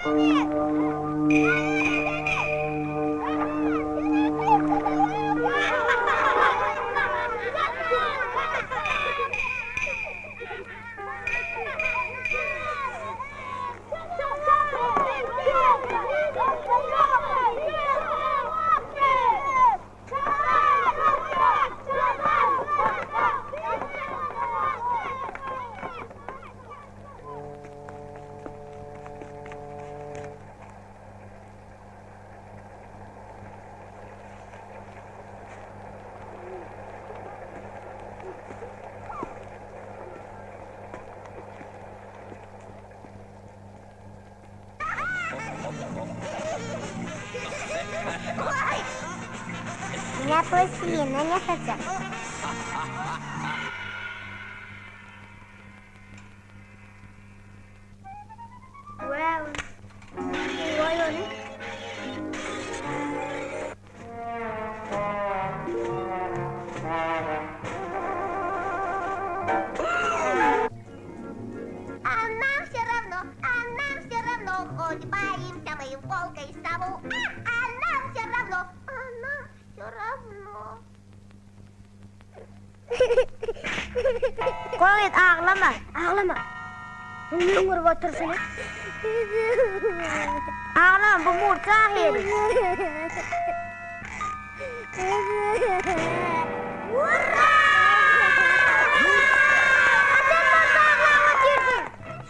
Меня пластилина не хотят. А нам все равно, а нам все равно, хоть боимся мы волка и сову. А, а нам все равно, а нам все равно. Goý aglama, aglama. Möňňürip oturşyny. Aglama, bu murtly ahyry.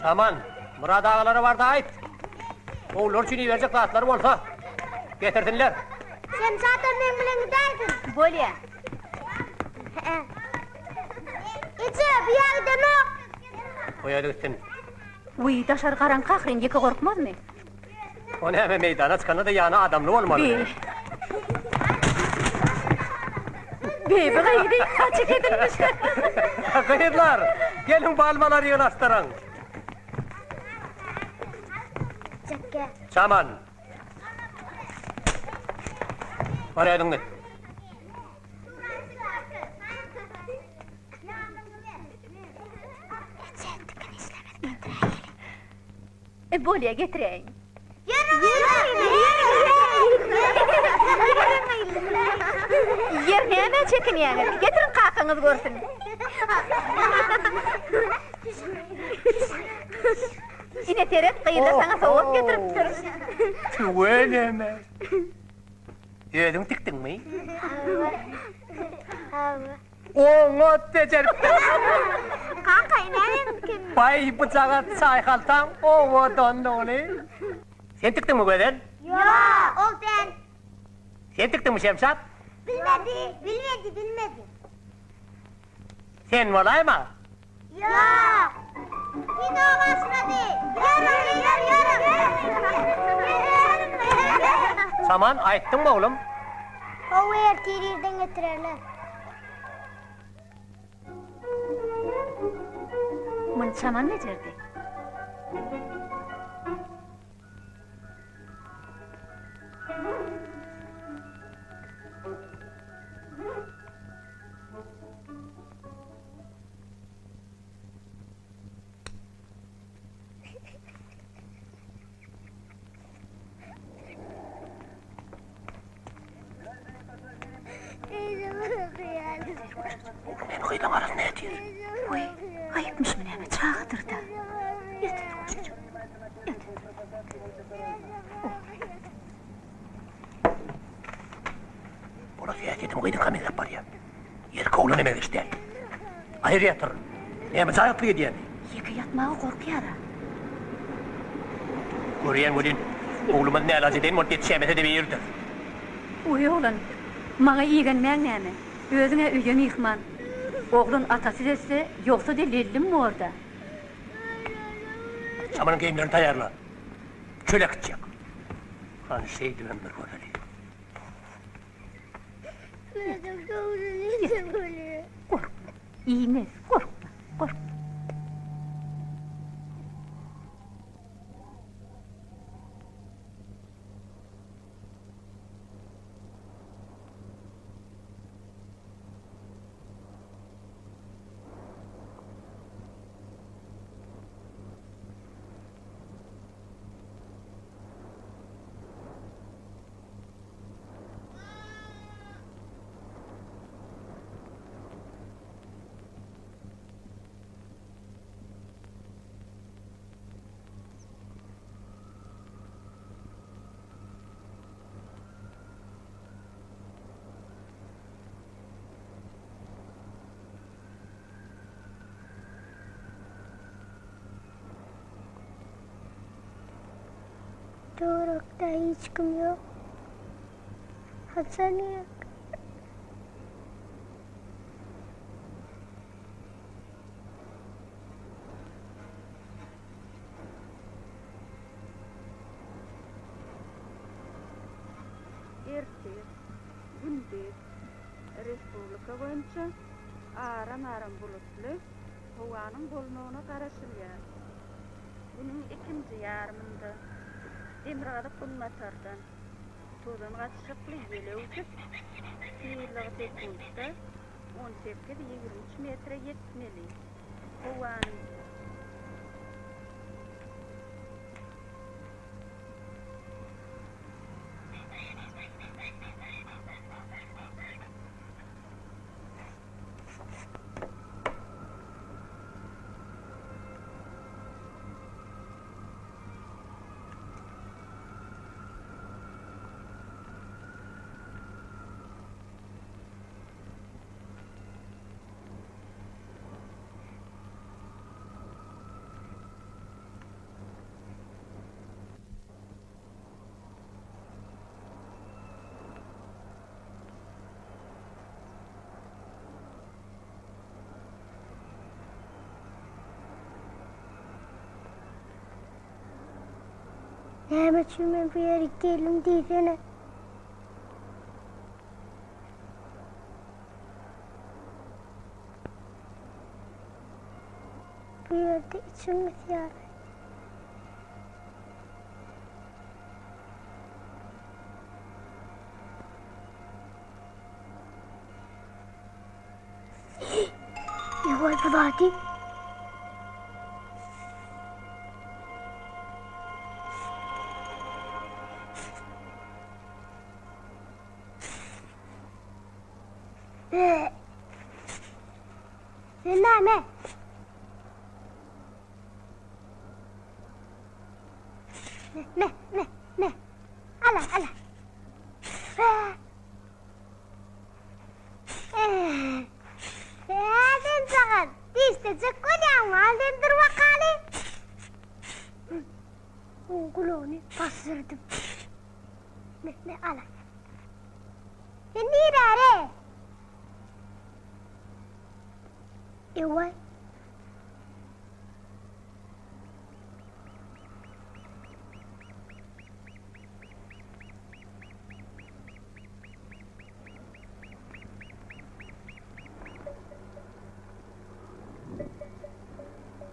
Saman, Myrat agalara bar-da aýt. Ogullar üçin iberjek zatlary bolsa, getirsinler. Şemşatam meň bilen gidäýsin. Bolýa. Eje, bu ýa gidenok. Goý özi gitsin. Wiý, daşary garaňky ahyryn, ýeke gorkmazmy? O näme, meýdana çykanda-da ýany adamly bolmaly. Bi. Bi, bu gyzy saçy kesilmiş. Gyzlar, geliň palmalary ýygnaşdyryň. Çekge. Çaman. Bar özüň git. Eje, tikin işlemedik getiräýeli. E, bolýa, getiräýiň. Ýer nämä çekinýäňiz? Getiriň kakaňyz görsün. Ine seret, gyzlar saňa sowgat getiripdir. Tüweleme. Özüň tikdiňmi? Hawa. Hawa. Oňat bejeripdir. Kaka, näme mümkin? Baý, bujagaz çaýhaltaň owadanlygyny. Sen tikdiňmi, Gözel? Ýok, ol däl. Sen tikdiňmi, Şemşat? Bilmedi, bilmedi, bilmedi. Sen bolaýma? Ýok. Kino başlady. Ýörüň, ýör, ýörüň. Saman, aýtdyňmy, oglum? Hawa, ertir irden getirerler. Muny Çaman bejerdi. Oglum gyzyň arasynda ýatyr. Goý, aýypmyşmy näme, çagadyr-da. Ýatyber guşajyk, ýatyber. Bolat häsiýetim gyzyňka meňzäp barýar. Ýerki oglan meňzeş däl. Aýry ýatyr. Näme jaýyklyk edýämi? Ýeke ýatmaga gorkýar-a. Görýän welin, oglumyz nälaç edeýin bolup ýetişäýmese-de birdir. Oý oglan, maňa igenmäň näme? Özüň-ä öýe myhman. Oglan atasyz etse, ýogsa-da lellim bor-da. Çamanyň geýimlerini taýýarla. Çöle gitjek. Hany şeýdibem bir göreli. Gorkma, iýmez, gorkma, gorkma. Töwerekde hiç kim ýok. Haçan gerek? Ertir, gündiz respublika boýunça aram-aram bulutly howanyň bolmagyna garaşylýar. Günüň ikinji ýarymynda demirgazyk-günbatardan tozan gatyşykly ýel öwsüp, tizligi sekuntda on sekiz, 23 metre ýetmeli. Howanyň. Näme üçin men bu ýere geldim diýsene. Bu ýerde içim gysýar. Ýoý bu zady. Sen näme? Me, me, me. Ala, ala. Sen çagal, dişlejek bolýaňmy? Al sen dur bakaly. Oň gulagyny basdyrdym. Me, me, ala. Sen nirä-re? Ewa.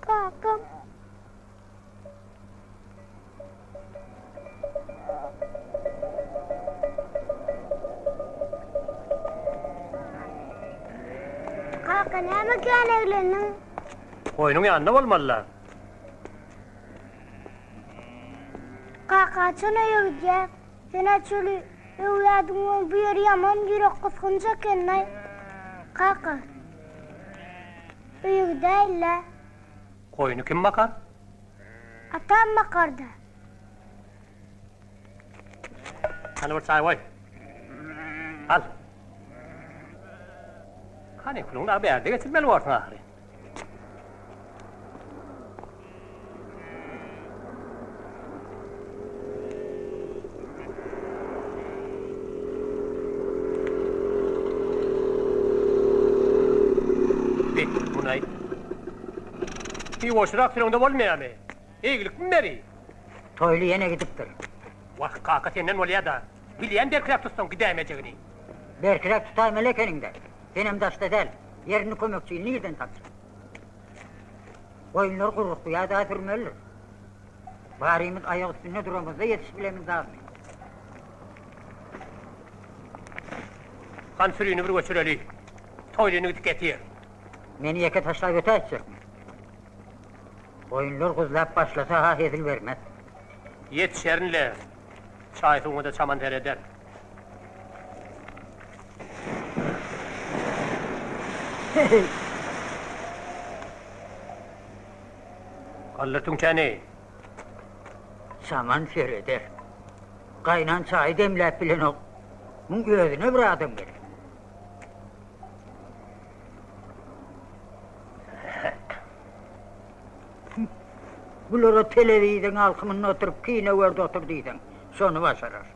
Kakam. Kaka näme kän eglendiň? Goýnuň ýanynda bolmaly-la. Kaka haçan öýe gidýäs? Sen-ä çöli öwýädiň we bu ýer ýaman ýürek gysgynç eken-laý. Kaka, öýe gidäýeli-dä. Goýny kim bakar? Atam bakarda. Hany bir çaý goý. Al. Kanikulyňy dagy bärde geçirmeli borsuň ahyry. Bi, muny. Ýuwaşrak süreňde bolmaýarmy? Eýgilikmi beri? Toýly ýene gidipdir. Wah, kaka senden bolýa-da. Bilýän berkiräk tutsaň gidäýmejegini. Berkiräk tutaýmaly ekeniň-dä. Senem daşda däl. Ýerinde kömekçini nirden tapjak? Goýunlar gurrukly ýa-da sürmelidir. Barymyz aýak üstünde duramyzda ýetişip bilemizagmy? Hany sürini bir göçüreli. Toýlyny gidip getir. Meni ýeke taşlap ötäýtjekmi? Goýunlar guzlap başlasa-ha hezil bermez. Ýetişerin-le. Çaý-suwuňa-da çaman sereder. Galdyr tüňçäni. Çaman sereder. Gaýnan çaýy demläp bilenok. Muň özüne bir adam gerek. Bulara telewizoryň alkymynda oturyp kino görde otur diýseň, şony başarar.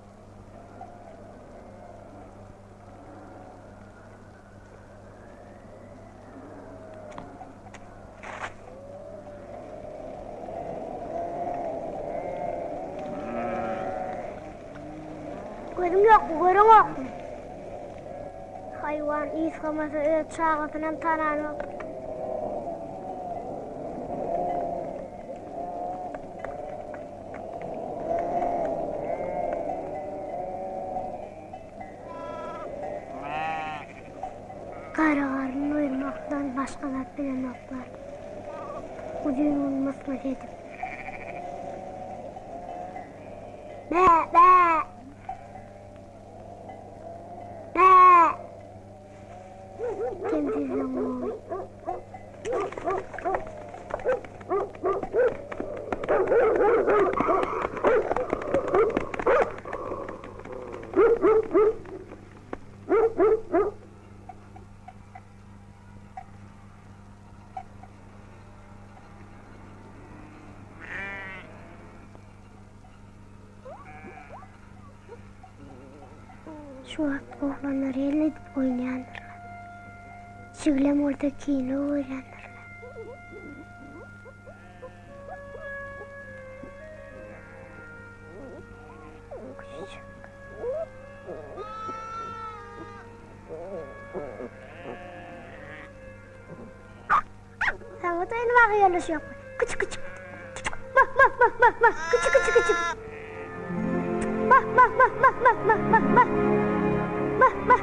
Gözüň ýokmy, göreňokmy? Haýwan ysgamasa öz çagasynam tananok. Gara garyn doýurmakdan başga zat bilenoklar. Uzyn gün mys-mys edip. Bä, bä! Bä! Kemsizligiň ogly. Şu wagt oglanlar el edip oýnaýandyrlar. Jiglem bolsa kino görýändirler. Küçüjük. Saňa da indi bagy ýoldaş ýokmy? Küçük küçük. Mah mah mah mah mah. Küçük küçük küçük. Mah mah mah mah mah mah mah mah. Mah mah.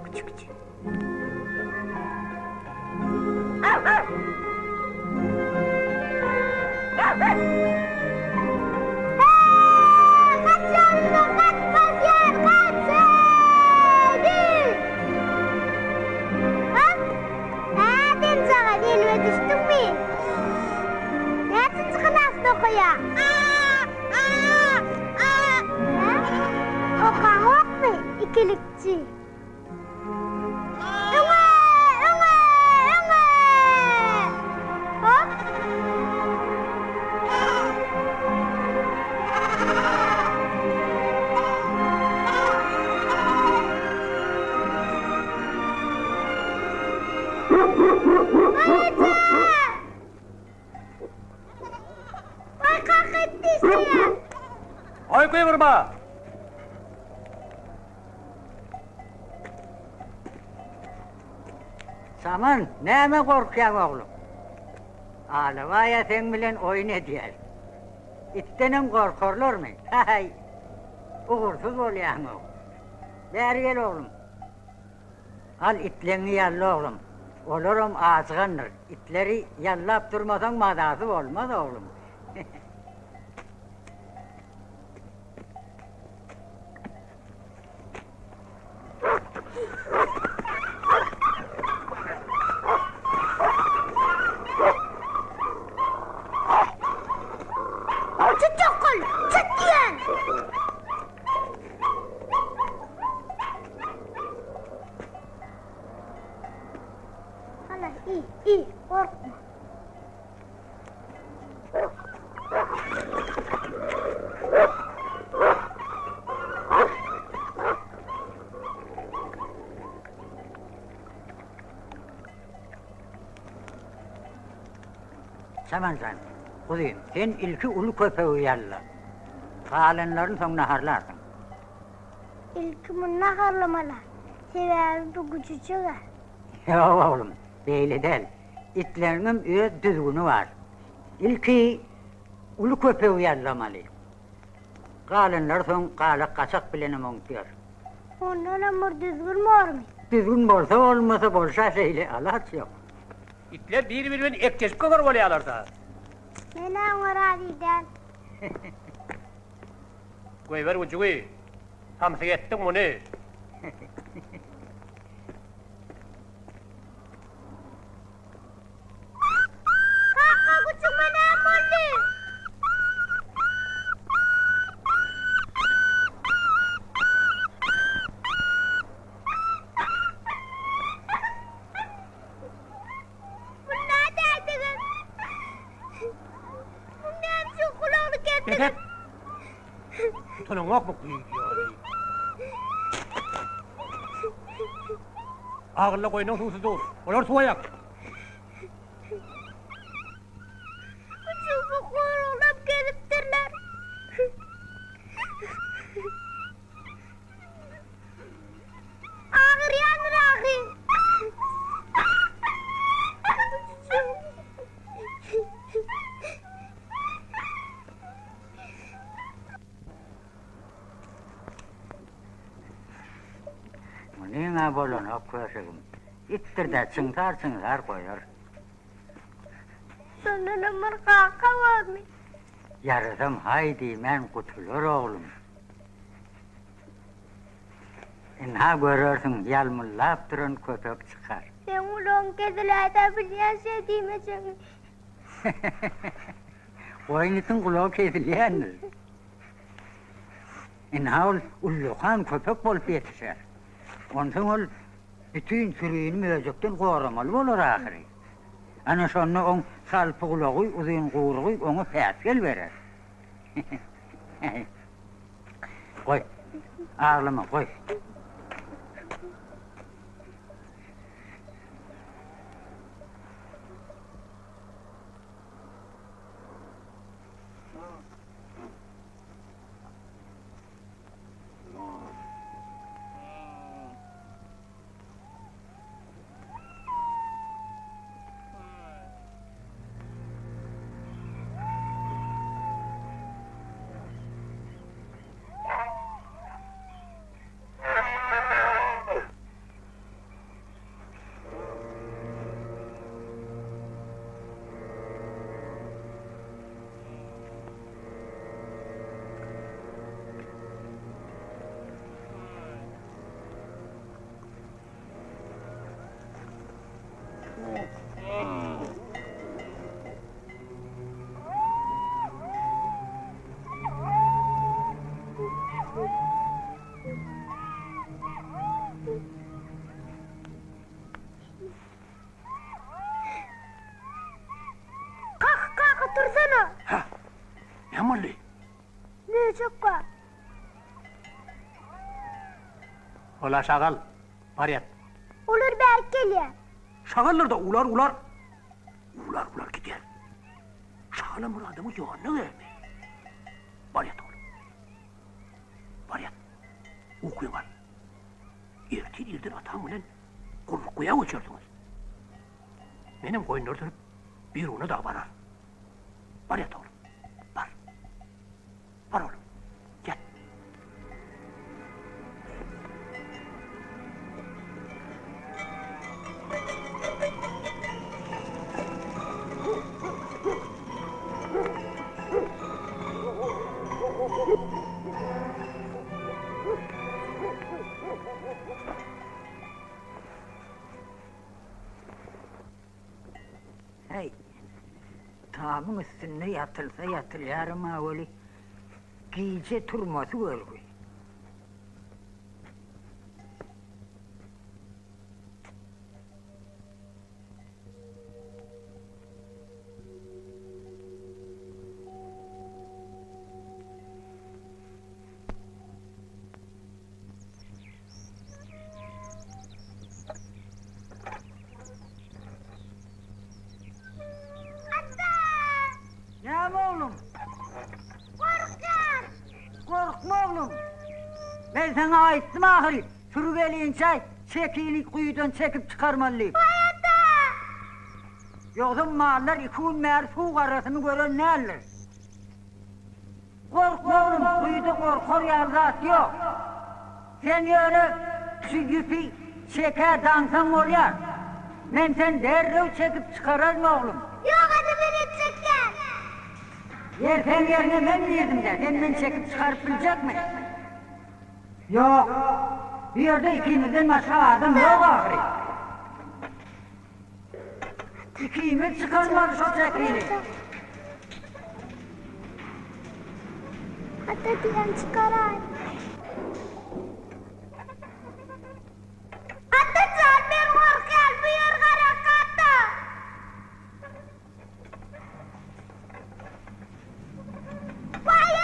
Küçük küçük. Ikilikçi. Öňe! Öňe! Öňe! Hop! Aýeje! Waý kaka etdi işleýär. Aý gygyrma! Saman, nämä gorkýaň oglum? Alabaý-a seň bilen oýun edýär. Itdenem gorkarlarmy? Haý, ugursyz bolýaň-ow. Bäri gel oglum. Al itleňňi ýalla oglum. Olaram ajygandyr. Itleri ýallap durmasaň mazasy bolmaz oglum. Çyt çokul, çyt diýen! Halas, iý, iý, gorkma. Saman jan, guzym, sen ilki uly köpegi ýalla. Galanlaryny soň naharlarsyň. Ilki muny naharlamaly. Sebäbi bu güjüjeg-ä. Ýok, oglum, beýle däl. Itleriňem öz düzgüni bar. Ilki uly köpegi ýallamaly. Galanlary soň galak-gaçak bilenem oňup ýör. Ondanam bir düzgün bormy? Düzgün bolsa-bolmasa bolşa şeýle, alaç ýok. Itler bir-biri bilen ekjeşip göger bolýarlar-da. Men-ä oňa razy däl. Goýber güjügi. Samsyk etdiň muny. Kaka güjügime näme boldy? Kes et! Utanaňokmy gyýýaly? Agylda goýnuň suwsuz dur. Olar suwaýak. Güjügi goraglap gezipdirler. Agyrýandyr ahy. Munyň-a bolanok köşegim. Itdir-dä, çyňsar-çyňsar goýar. Şondanam bir kaka barmy? Ýarasam haý diýmän gutular oglum. Ynha görersiň, ýalmyllap duran köpek çykar. Seň gulagyň keziläýse bilýän şeý diýmejegiňi. Goýun itiň gulagy kesilýändir. Ynha ol ullakan köpek bolup ýetişer. Onsoň ol bütin sürini möjekden goramaly bolar ahyry. Ana şonda oň salpy gulagy, uzyn guýrugy oňa päsgel berer. Goý, aglama, goý. Kaka, kaka, tursana! Hä? Näme boldy? Möjek bar. Ola şagal, bar ýat. Olar bärik gelýär. Şagallar-da ular ular, ular ular gidýär. Şagalam bir adamyň ýanyna geldi. Bar ýat oglum. Bar ýat. Ukyňy al. Ertir irden ataň bilen Gullukguýa göçersiňiz. Menem goýunlary sürüp Biruna dagy bararyn. Bar ýat oglum. Bar. Bar oglum. Ýat. Häý, tamyň üstünde ýatylsa ýatylýaram-a weli, gije turmasy görgi. Ata! Näme oglum? Gorkýan! Gorkma oglum. Men saňa aýtdym ahyry, sürü gelinçä çekini guýudan çekip çykarmaly diýip. Waý ata! Ýogsam mallar iki gün bäri suw garasyny gören däldir. Gorkma oglum, guýuda gorkar ýaly zat ýok. Sen ýöne şu ýüpi çekä daňsaň bolýar. Men seni derrew çekip çykararyn oglum. Ýok ata men etjekgä. Ýer seň ýeriňe men girdim-dä, sen meni çekip çykaryp biljekmi? Ýok. Bu ýerde ikimizden başga adam ýok ahyry. Ikimiz çykarmaly şo çekini. Ata diýen çykaraý. Atajan men gorkýan bu ýer garaňky ata. Waý.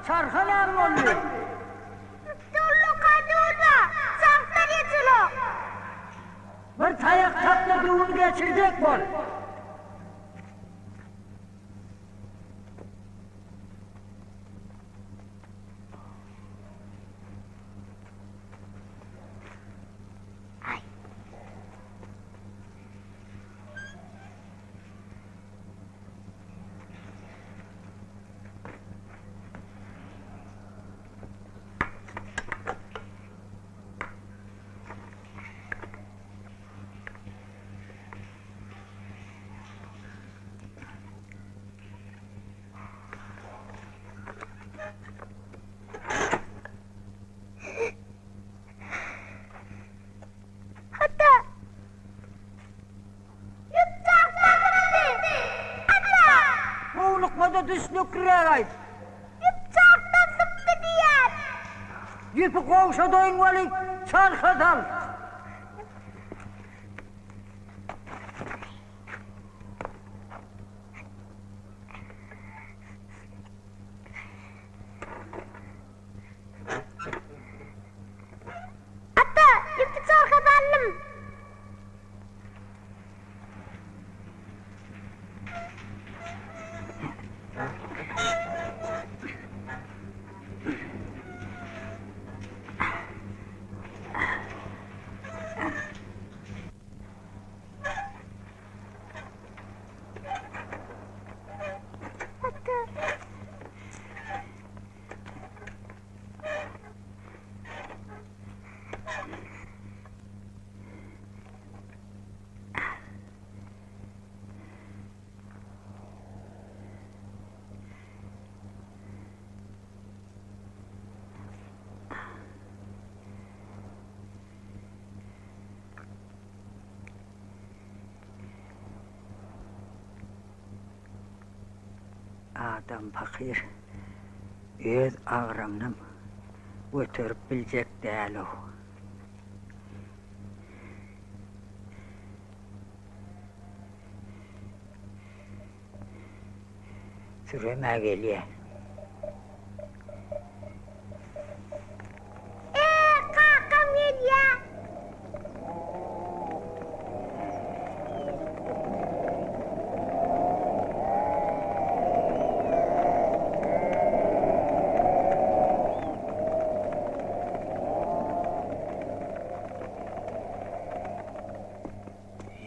Çarha näme boldy? Ullaka döwül bar, çarhdan geçenok. Bir taýak tap-da döwüni geçirjek bol. Ata! Ýüp çarhdan sypdy! Ata! Howlukma-da düşnükliräk aýt. Ýüp çarhdan sypdy diýýän. Ýüpi gowşadaýyn weli, çarha sal. Ata, ýüpi çarha saldym. Ata. Adam pakyr öz agramynam göterip biljek däl-ow. Sürem-ä gelýä. E, kakam gelýä.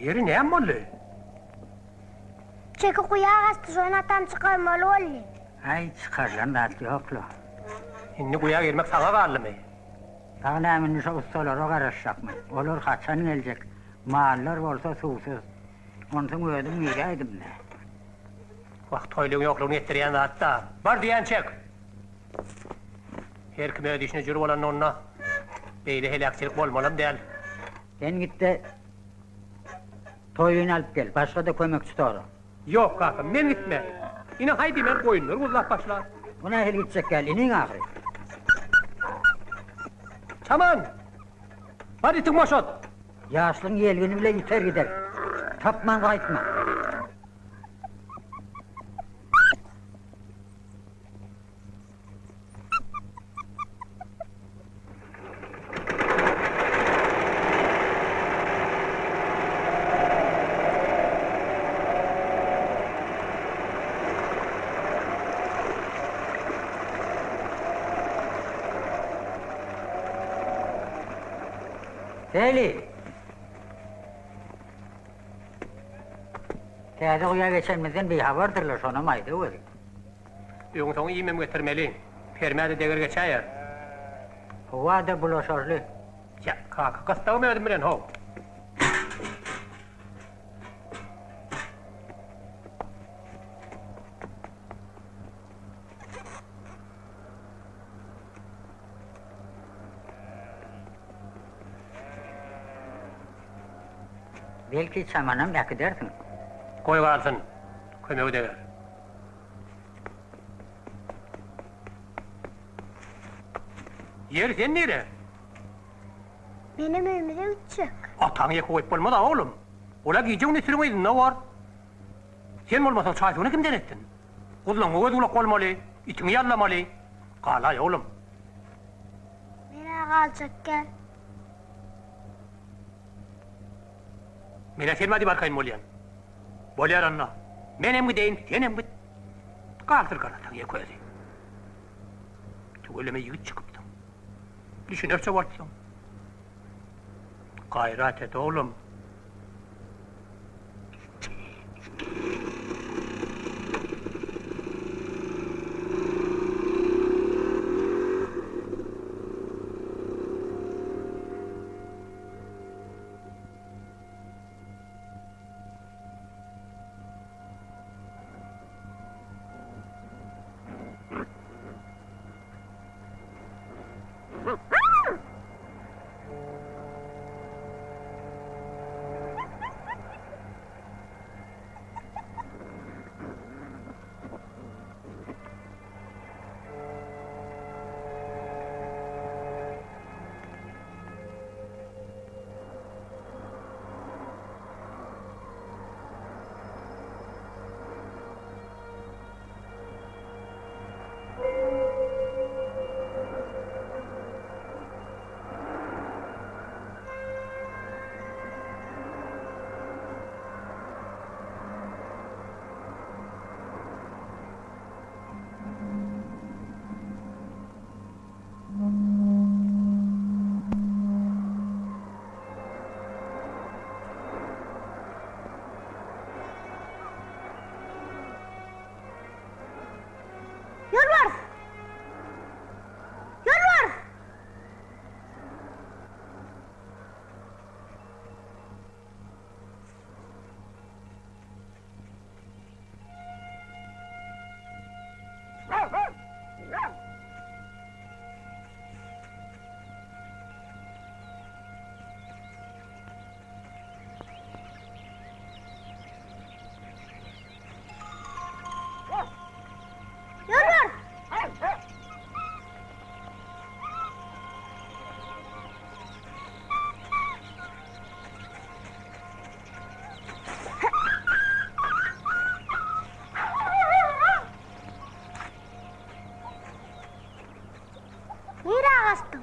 Ýeri näme boldy? Çeki guýa gaçdy, şony atam çykarmaly boldy. Aý, çykarylan zat ýok-la. Indi guýa girmek saňa galdymy? Dagy näme indi şo ussalara garaşjakmy? Olar haçan geljek? Mallar bolsa suwsuz. Onsoň özüm giräýdim-dä. Wah, toýlygyň ýoklugyny etdirýän zat-da. Bar diýýän çek! Her kim öz işine jür bolanda onda beýle heläkçilik bolmalam däl. Sen git-de, Toýlyny alyp gel, başga-da kömekçi sora. Ýok, kaka, men gitmen. Ine, haý diýmän goýunlary guzlap başlar. Bu nähili gitjek ýaly, iniň ahyry. Çaman! Bar itiňi boşat! Ýaşlygyň ýelgini bile ýiter gider. Tapman gaýtma. Heli! Täze guýa geçenimizden bihabardyrlar, şonam aýdaweri. Öňi-soňy iýmem getirmeli. Permä-de deger geçäýer. Howa-da bulaşarly. Ýa, kaka, gysdagym özüm bilen, how. Belki, çamanam äkidersiň. Goý galsyn, kömegi deger. Ýeri sen nire? Menem öýümize gitjek. Ataňy ýeke goýup bolmaz-a, oglum. Ol-a gije-gündiz sürüň yzynda bor. Sen bolmasaň çaý-suwuny kim seretsin? Guzlaňňa göz-gulak bolmaly, itiňi ýallamaly. Galaý, oglum. Men-ä galjak däl. Men-ä sen bar diýip arkaýyn bolýan. Bolýar onda. Menem gideýin, senem git. Galdyr garataň ýeke özi. Tüweleme ýigit çykypsyň. Düşünerçe bolupsyň. Gaýrat et, oglum. Ýolbars! Ýolbars! Ýolbars! Nirä gaçdyň?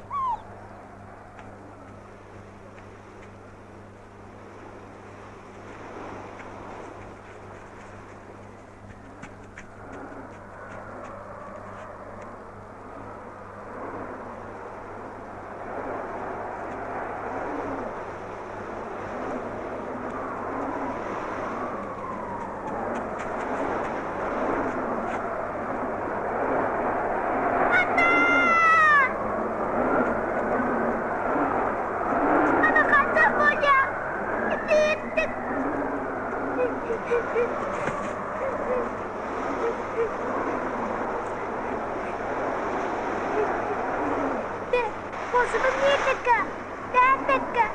Ata! Ana gaçjak bolýa. Indi ýetdik. Be, goşumyz nirdekä? Nätdikkä?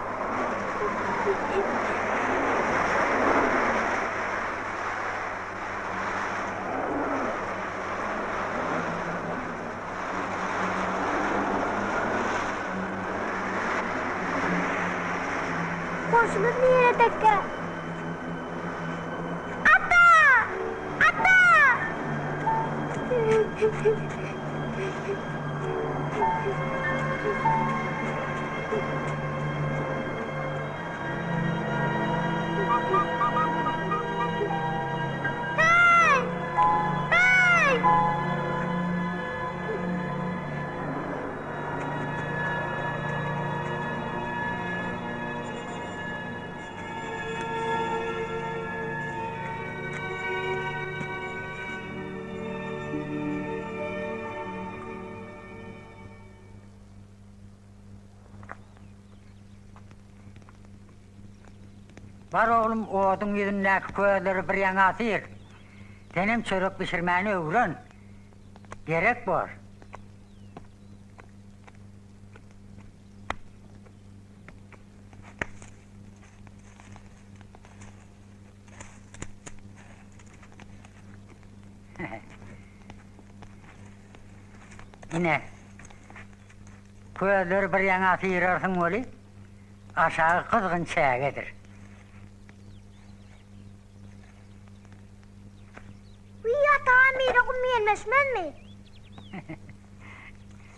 Goşumyz niredekä? Ata! Ata! Heý! Heý! Bar oglum, oduň ýüzündäki közleri bir ýaňa syr. Senem çörek bişirmäni öwren. Gerek bor. Ine, közleri bir ýaňa syrarsyň weli, aşagy gyzgyn çägedir. Wiý, ata, mire gum ýelmeşmezmi?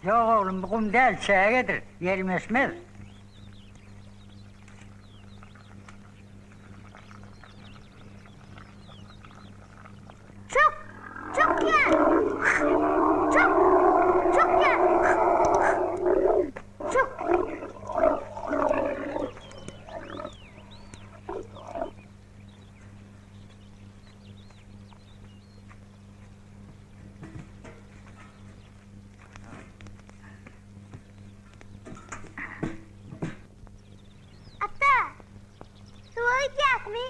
Ýok oglum, bu gum däl, çägedir, ýelmeşmez. Çök! Çökýän! Çök! Çökýän! Çök! Ata, suwa gidýäsmi?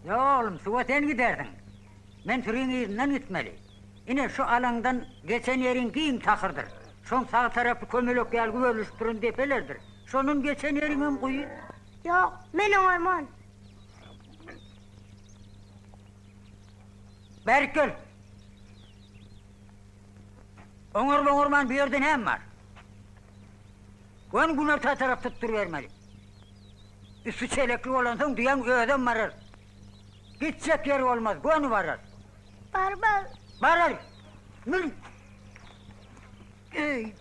Ýok oglum, suwa sen gidersiň. Men süriň yzyndan gitmeli. Ine, şu alaňdan geçen ýeriň giň takyrdyr. Şoň sag tarapy kömelek ýaly güberlişip duran depelerdir. Şondan geçen ýeriňem guýy. Ýok, men oňarman. Bärik gel. Oňaryp-oňarman bu ýerde näme bar? Göni günorta tarap tutdurybermeli. Üsti çelekli bolansoň düýäň özem barar. Gitjek ýeri bolmaz, göni barar. Barmaz. Barar. Mün. Eý.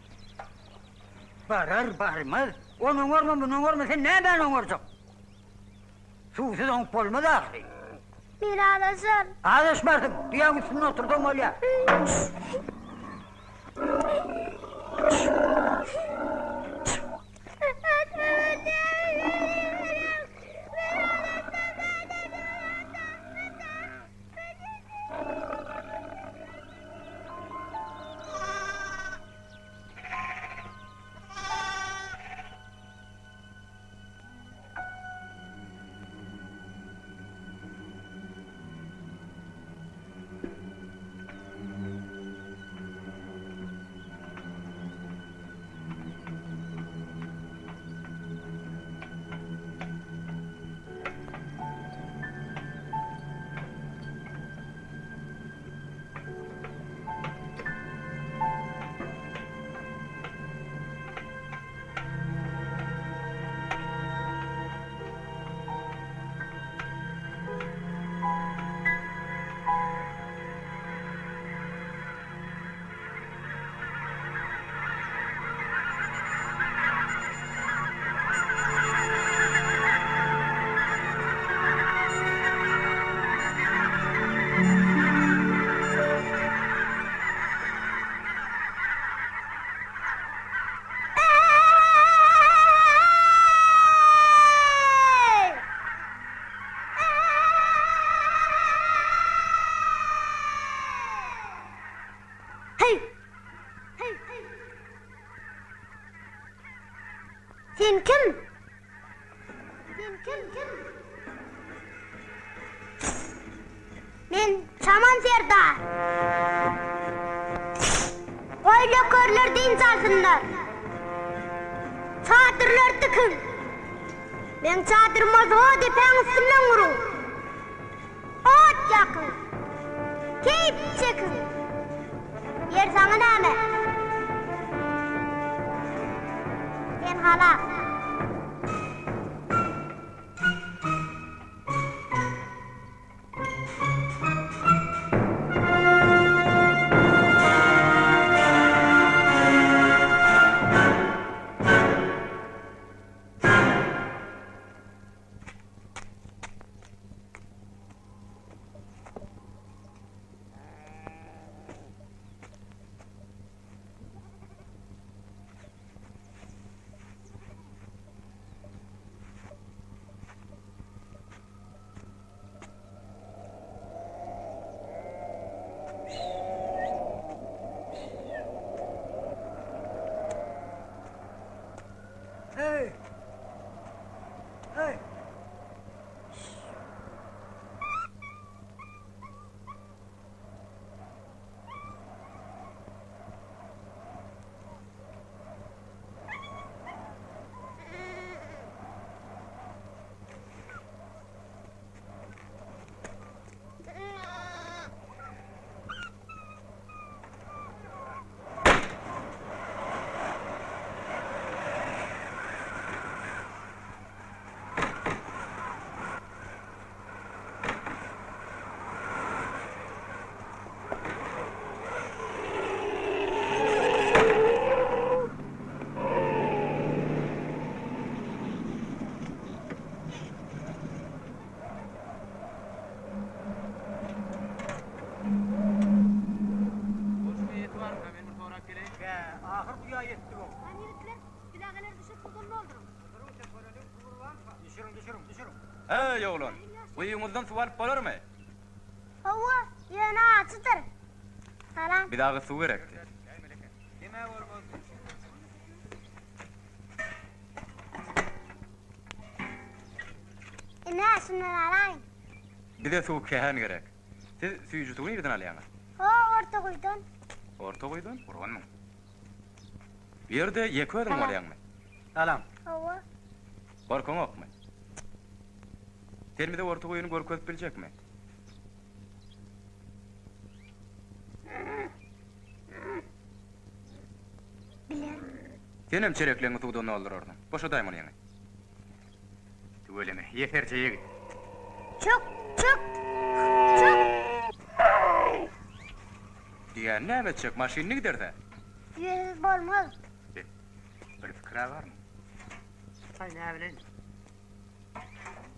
Barar, barmaz. Ony oňarma, muny oňarma, sen nämäni oňarjak? Suwsuz oňup bolmaz ahyry. Men azaşaryn. Azaşmarsyň, düýäň üstünde otursaň bolýar. Heý! Sen kim? Sen kim? Men Çaman serdar. Goý nökerler dynç alsynlar. Çadyrlar dikiň. Meň çadyrymy o depäň üstünden guruň. Ot ýakyň. Keýp çekiň. Ýer saňa näme? Sen halas. Heý, oglan, guýyňyzdan suw alyp bolarmy? Hawa, ýöne ajydyr. Salam. Bize agyz suw gerekdi. Ine, şundan alaýyň. Bize suw kän gerek. Siz süýji suwy nireden alýaňyz? Ho, orta guýudan. Orta guýudan? Gurbanmyň? Bu ýerde ýeke özüň bolýaňmy? Salam. Hawa. Gorkaňokmy? Sen bize orta guýyny görkezip biljekmi? Bilerin. Senem çelekleňi suwdan doldurarsyň. Boşadaý munyňy. Tüweleme, ýeserje ýigit. Çök, çök, çök! Diýýän näme etjek, maşynly gider-dä. Düýesiz bolmaz. Be, bir pikir-ä barmy? Aý, näbileýin.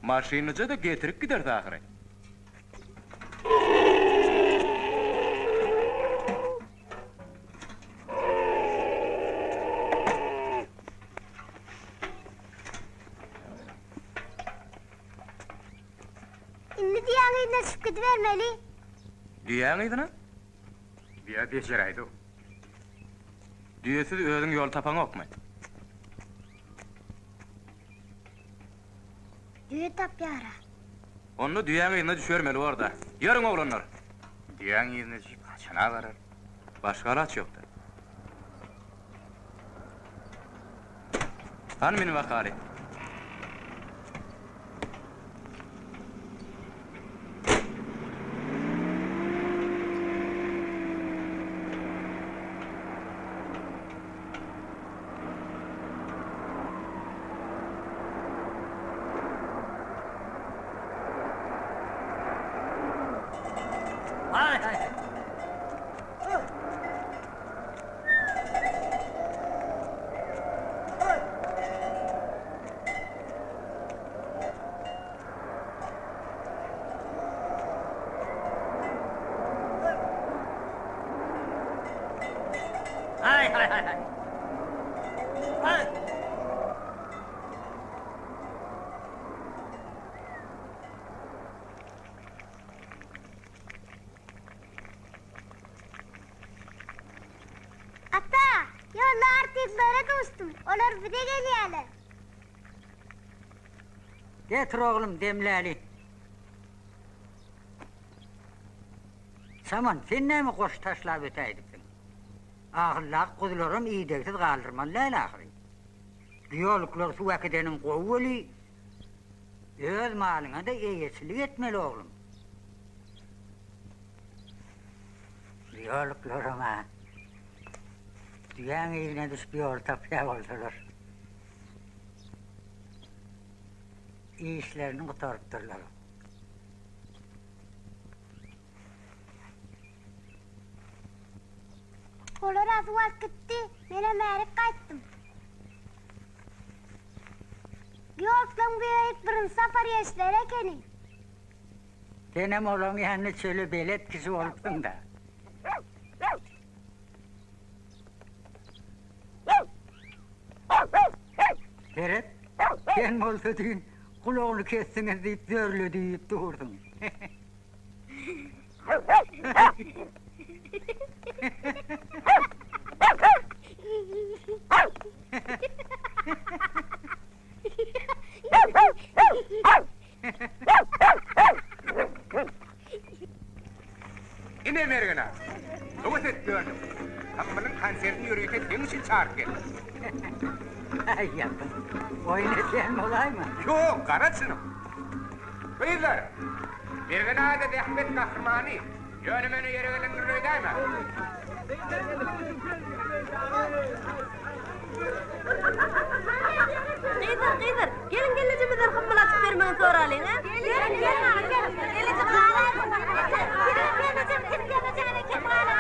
Maşynlyja-da getirip gideris ahyry. Indi düýäň yzyna düşüp gidibermeli. Düýäň yzyna? Düýe bejeräýdi-ow. Düýesiz özüň ýol tapaňokmy? Düýe tapýar-a. Onda düýäň yzyna düşübermeli bor-da. Ýörüň, oglanlar! Düýäň yzyna düşüp haçana barar? Başga alaç ýok-da. Hany mün bakaly. Haý haý. Haý haý haý haý. Haý. Ata, ýolda artistlere duşdum. Olar bize gelýärler. Getir oglum, demläli. Saman, sen näme goş taşlap ötäýdipsiň? Ahyldaky guzularam idegsiz galdyrmaly däl ahyry. Düýeoluklar suw äkideniň gowy weli, öz malyňa-da eýeçilik etmeli oglum. Düýeoluklaram-a düýäň yzyna düşüp ýol tapýar bolsalar. Işlerini gutarypdyrlar. Olar-a suw alyp gitdi, menem bärik gaýtdym. Ýolklaň bu ýerik birinji sapar gelişleri ekeni. Senem olaň ýanynda çöle belet kişi bolupsyň-da. Seret, sen bolsa düýn gulagyny kesdiňiz diýip zörle diýip durduň. Ine Mergen aga, höwes edip ýördüm. Hammylyň konsertini ýörite seň üçin çagyryp geldim. Aý ýapyn, oýun edýän bolaýma? Ýok, gara çynym. Gyzlar, Mergen aga-da zähmet gahrymany. Ýöne-möne ýere gelendir öýdäýme. Gyzlar, gyzlar, geliň gelnejemizden hymmyl açyp bermegini soralyň, a? Geliň, geliň, aga, geliň. Gelnejem galaýsyn. Geliň, gelnejem, kim gelnejeme kim galar?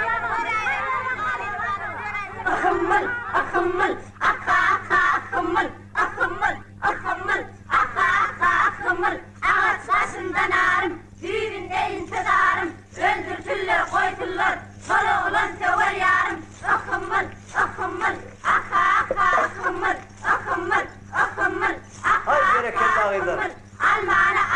Ahymyl, ahymyl, aha, aha, ahymyl, ahymyl, ahymyl, aha, aha, ahymyl, agaç başynda narym, düýbünde intizarym, Öldürsünler, goýsunlar, şol oglan söwer ýarym, Yhymyl, yhymyl, aha, aha, yhymyl, yhymyl, yhymyl, aha, aha, yhymyl, almany.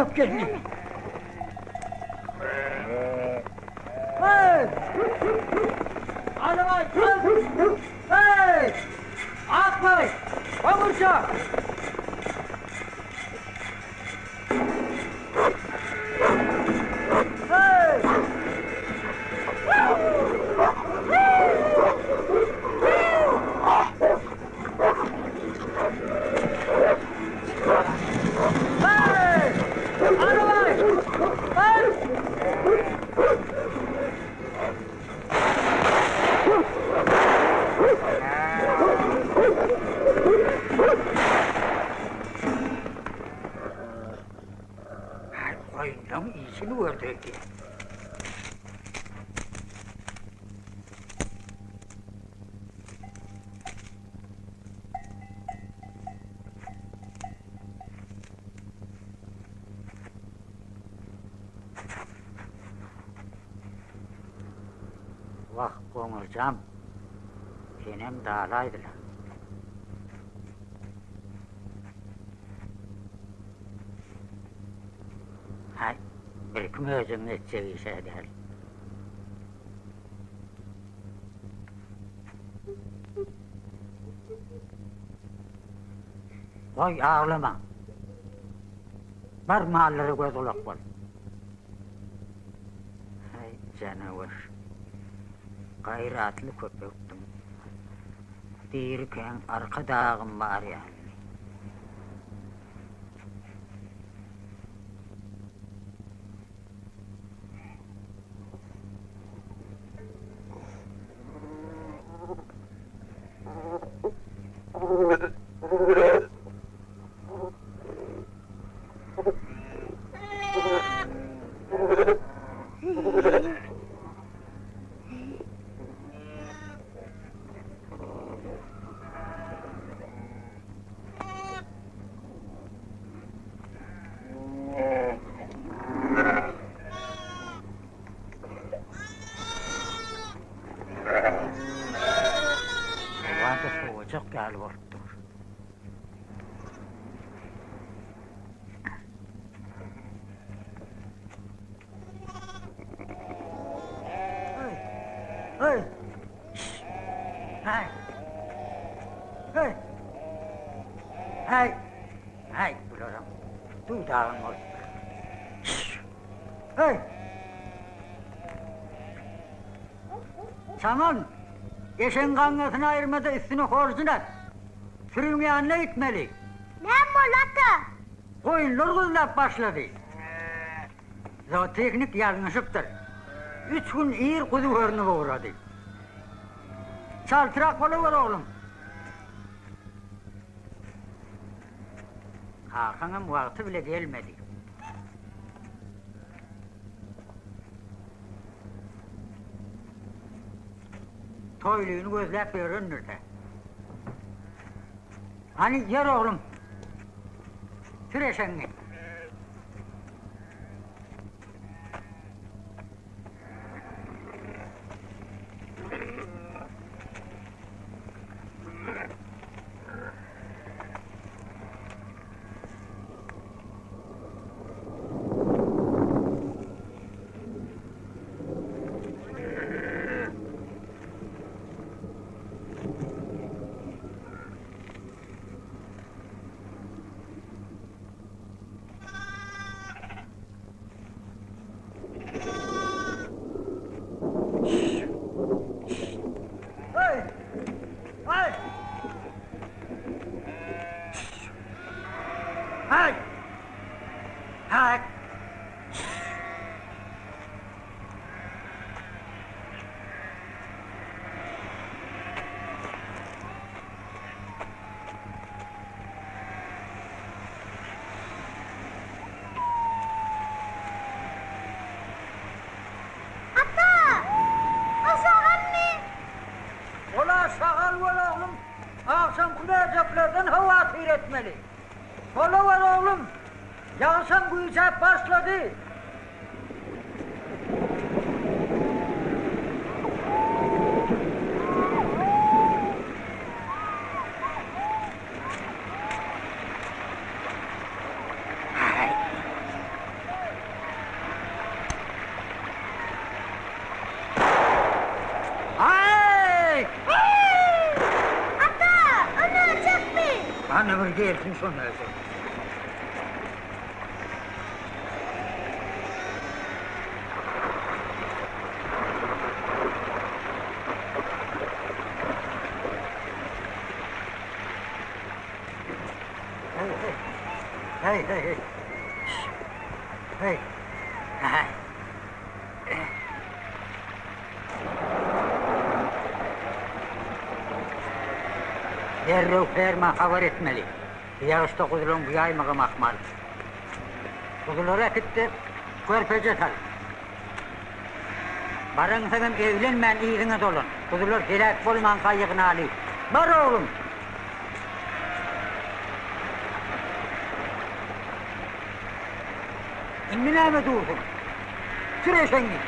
Möjek geldi. Hey! Alabaý! Hey! Akbaý! Goňurça! Hey! Hey! Alabaý! Hey! Haý, goýunlaň işini gördi öýdýän. Wah, goňurjam, senem dalaýdylar. Haý, birki möjegiň etjek iş-ä däl. Goý, aglama. Bar, mallara göz-gulak bol. Haý, janawer. Gaýratly köpekdiň. Dirikäň arka dagym bar ýalydy. Howa-da sowajak ýaly bolup dur. Hey! Hey! Şşş! Hey! Hey! Hey! Hey, bularam dudagyn bolupdyr. Şşş! Hey! Çaman, eşegiň gaňňasyny aýyrma-da üstüne horjun at. Sürüň ýanyna gitmeli. Näme boldy, ata? Goýunlar guzlap başlady. Zootehnik ýalňyşypdyr. Üç gün ir guzy görnüp ugrady. Çaltrak bolawer, oglum. Kakaňam wagty bile gelmedi. Toýlyny gözläp ýörendir-dä. Hany, ýör oglum. Sür eşegiňi. Ata! O şagalmy? Ol-a şagal bol oglum, agşamky möjeklerden howatyr etmeli. Bolawer oglum, ýagyşam güýjäp başlady. Hany bir gelsin şoň özi. Hey, hey. Hey, hey, hey. Hey. Aha. Derrew ferma habar etmeli. Ýagyşda guzulaň buýaýmagam ahmal. Guzulary äkit-de, körpeje sal. Baraňsoňam eglenmän yzyňa dolan. Guzular heläk bolmanka ýygnaly. Bar oglum! Indi näme dursuň? Sür eşegiňi!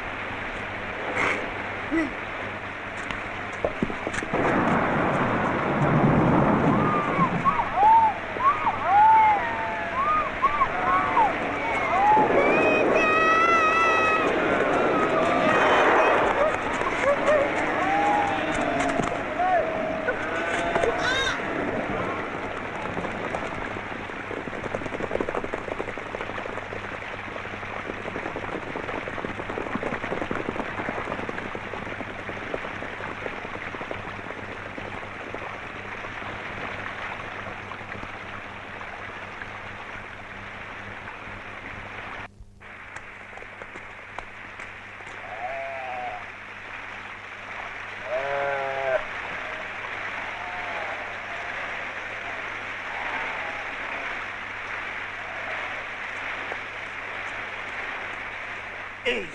Eý,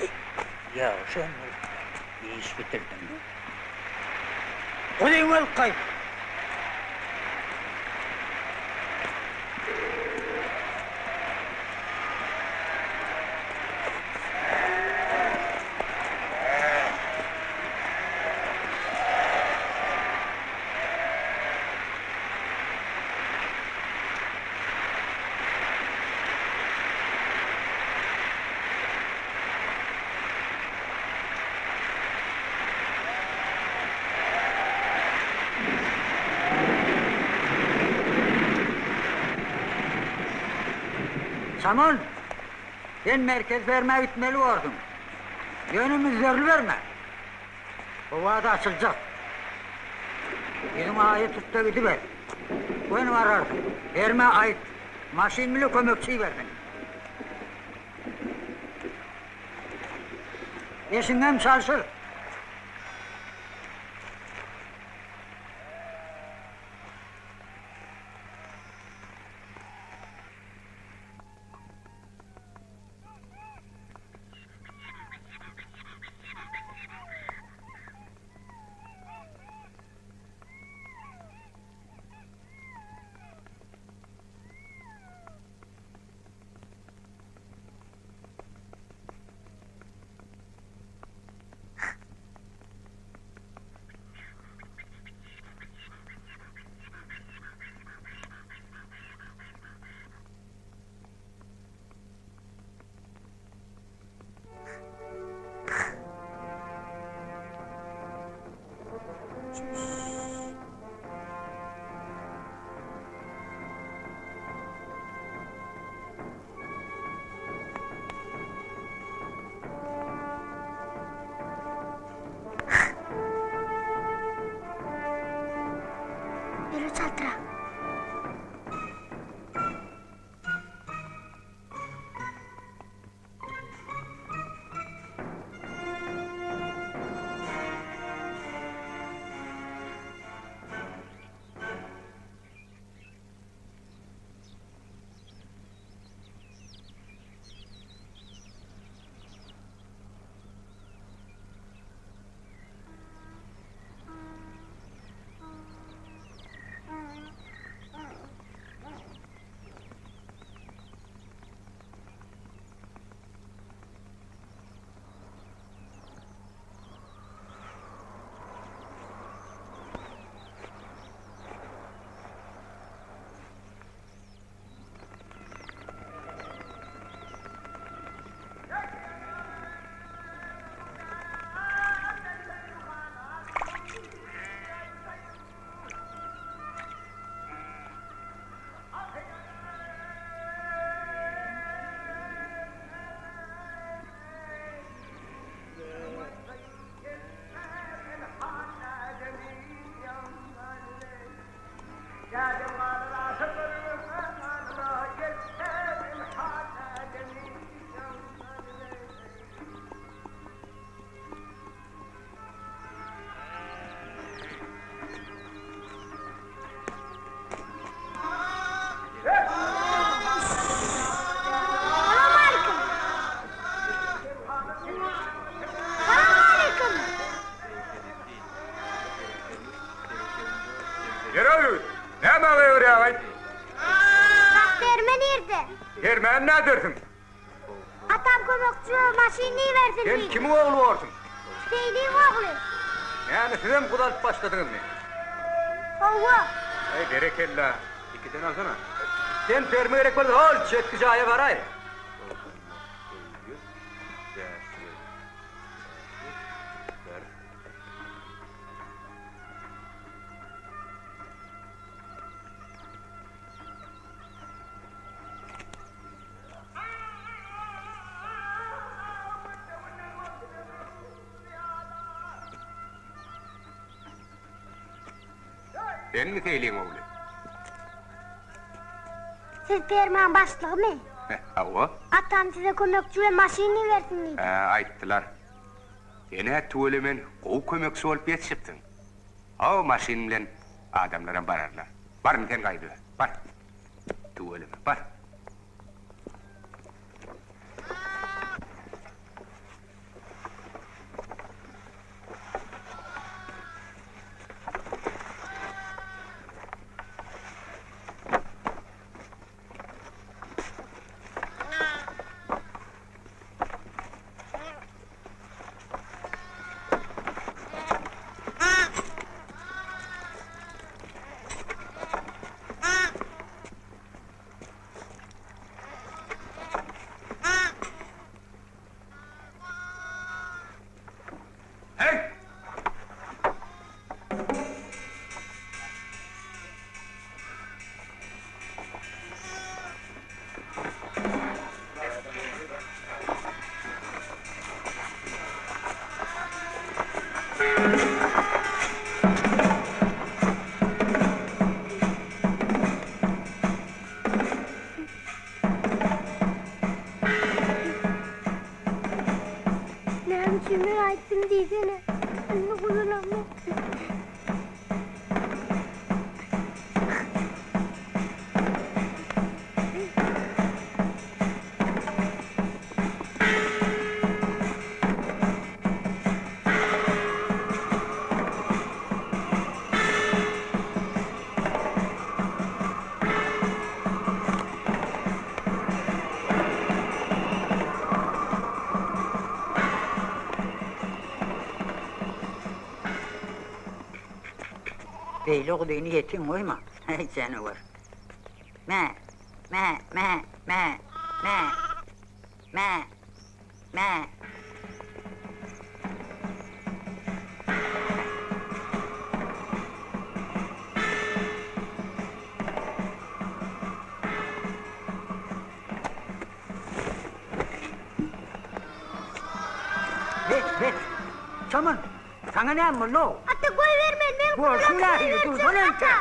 ýagşy ömür, iş bitirdiň. Guzyňy alyp gaýt! Çaman, sen merkez ferma gitmeli borsuň. Ýöne müzzerliberme. Howa-da açyljak. Ýüzüňi aýa tut-da gidiber. Göni bararsyň. Ferma aýt, maşyn bile kömekçi ibersin. Eşiňem çalşyr. Ýöre çaltrak. Ýere ýüz! Nämä gygyrýaň-aý? Bak, ferme nirde? Fermäni nädersiň? Atam kömekçi we maşyn ibersin Sen diýdi. kimiň ogly borsuň? Seýliň ogly. Näme, sizem guzy alyp başladyňyzmy? Hawa. Eý, berekella. Ikiden alsana. Sen ferme gerek bolsa, hol, çetki jaýa baraý. 9551. Senmi Seýliň ogly? Siz fermaň başlygymy? Hawa. Atam size kömekçi we maşyn ibersin diýdi. Hä, aýtdylar. Sen-ä tüwelemen gowy kömekçi bolup ýetişipsiň. Hawa, maşyn bilen adamlaram bararlar. Bar indi sen gaýdyber. Bar. Tüweleme, bar. Hey! Näme üçin men aýtdym diýsene. Indi guzulamok. Beýle guzyny ýetim goýma, heý, janawar. Mä, mä, mä, mä, mä, mä, mä. Bet, bet! Çaman, saňa näme boldy-ow? Ata, goýber meni, men Bolşuň nähili, dursana entek!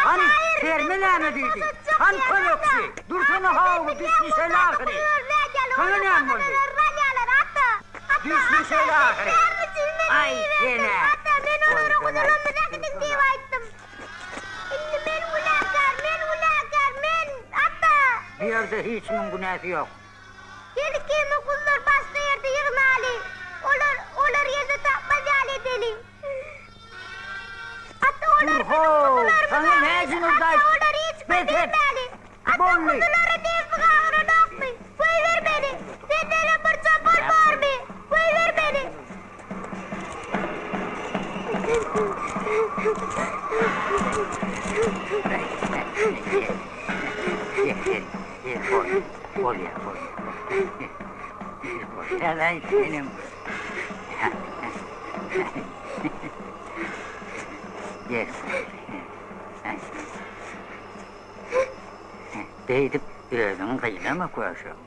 Hany, ferme näme diýdi? Hany kömekçi? Dursana how, düşnüşeli ahyry! Saňa näme boldy? Düşnüşeli ahyry! Aý, ýene! Ata, men olara guzulamyza gidiň diýip aýtdym. Indi men günäkär, men günäkär, men, ata! Bu ýerde hiç kimiň günäsi ýok. Gel ikimiz guzlary başga ýerde ýygnaly. Olar, olar ýerde tapmaz ýaly edeli. Ata, olar Dur biziň how, guzularymyzy saňa aldy. näcin Ata, urdaý? olar hiç kime Bes et! bermäli. Ata, Boldy! guzulara debsi gagyranokmy? Goýber meni! Sendenem bir çopan barmy? Goýber meni! Gel, gel, gel, bol, bolýar, bolýar. Bolýar-aý, senem. Gel. Beýdip özüňi gynama, köşegim.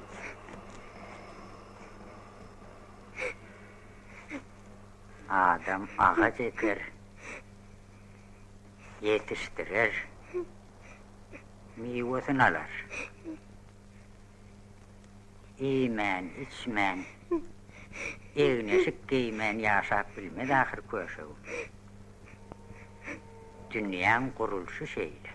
Adam agaç eker, ýetişdirer, miwesini alar. Iýmän, içmän, egin-eşik geýmän ýaşap bilmez ahyr köşegim. Dünýäň gurulşy şeýle.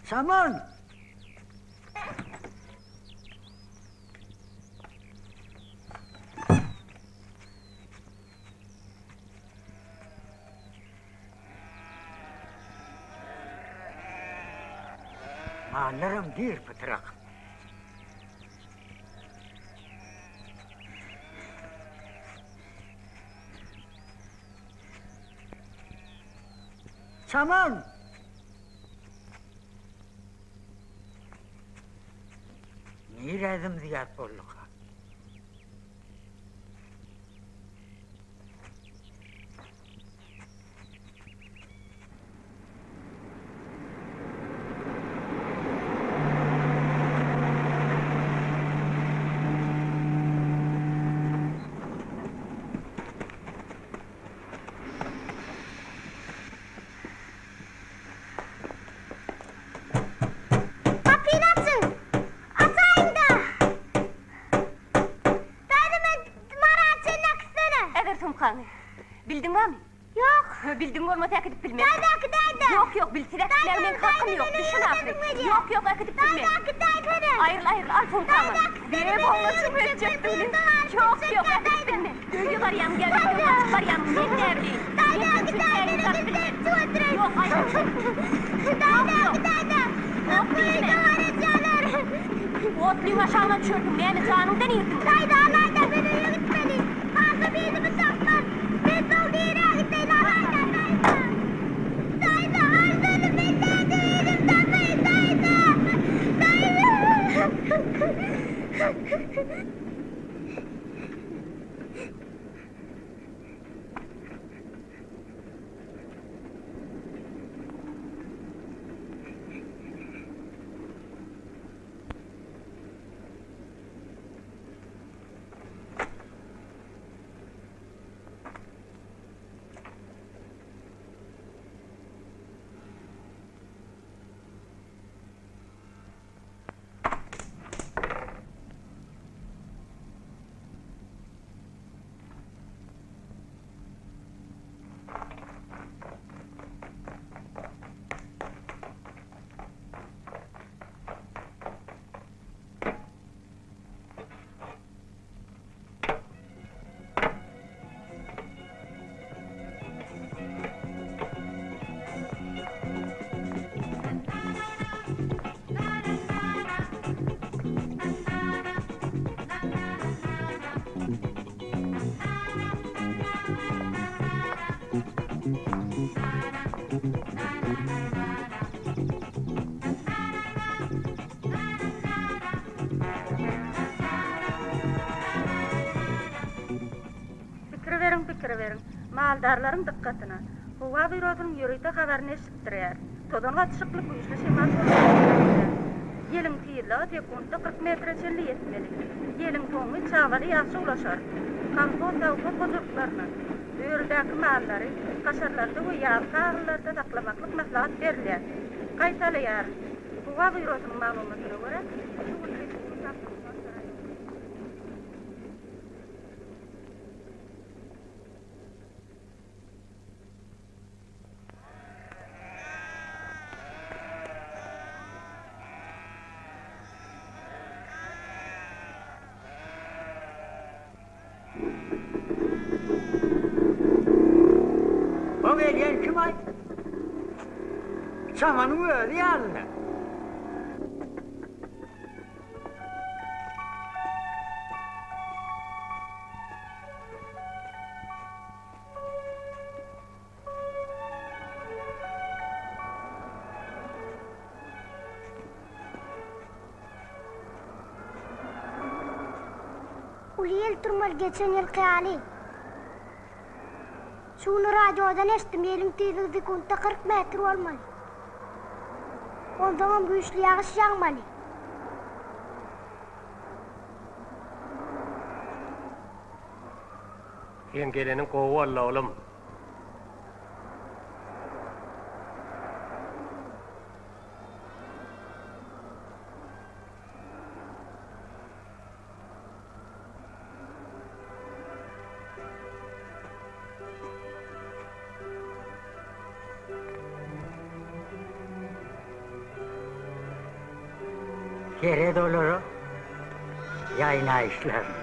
Çaman! Mallaram dyr pytrak. Çaman! Nirä zym-zyýat bolduka? Gapyny açyň! Açaýyň-da! Daýza men Mara çenli äkitsene. Äber sumkaňy. Bildiňmi? Ýok. Bildiň bolmasa äkidip bilmen. Daýza äkidäýdä. Ýok, ýok, bilsiz äkitmäge meň hakym ýok. Düşün ahyry. Ýok, ýok, äkidip bilmen. Daýza äkidäýsene. Aýryl, aýryl, al sumkaňy. Daýza äkitsene. Be, bolmaşyň ötjekdigini. Ýok, ýok, äkidip bilmen. Öýe barýaň, ýa öýden gaçyp barýaň, men näbileýin. Daýza äkidäýsene, biz seni çüwetdireýin. Ýok, aýryl. Daýza äkidäýdä. Otlyň Otlyň aşagyna düşersiň, näme janyňdan irdiň? Daýza, alaýda, men öýe gitmeli. Kakam yzymy tapmaz. Men soň nirä gideýin, alaýda, daýza. Daýza, alsana, men nädip yzymy tapaýyn, daýza. Daýza. Pikir beriň, pikir beriň! Maldarlaryň dykgatyna! Howa býurosynyň ýörite habaryny eşitdirýär. Tozan gatyşykly güýçli şemal bolmagy islenilýär. Ýeliň tizligi sekuntda 40 metre çenli ýetmeli. Ýeliň soňy çagbaly ýagşa ulaşar. Kolhoz, sowhoz hojalyklaryna örüdäki mallary haşarlarda we ýazky agyllarda saklamaklyk maslahat berilýär. Gaýtalaýaryn. Howa býurosynyň maglumatyna görä, şu gün tebigy O gelýän kim-aý? Çamanyň özi ýaly-da. Uly ýel turmaly geçen ýylky ýaly. Şu gün radiodan eşitdim, ýeliň tizligi sekuntda 40 metr bolmaly. Onsoňam güýçli ýagyş ýagmaly. Seň geleniň gowy boldy, oglum. Seret olara ýaýnaýyşlaryna.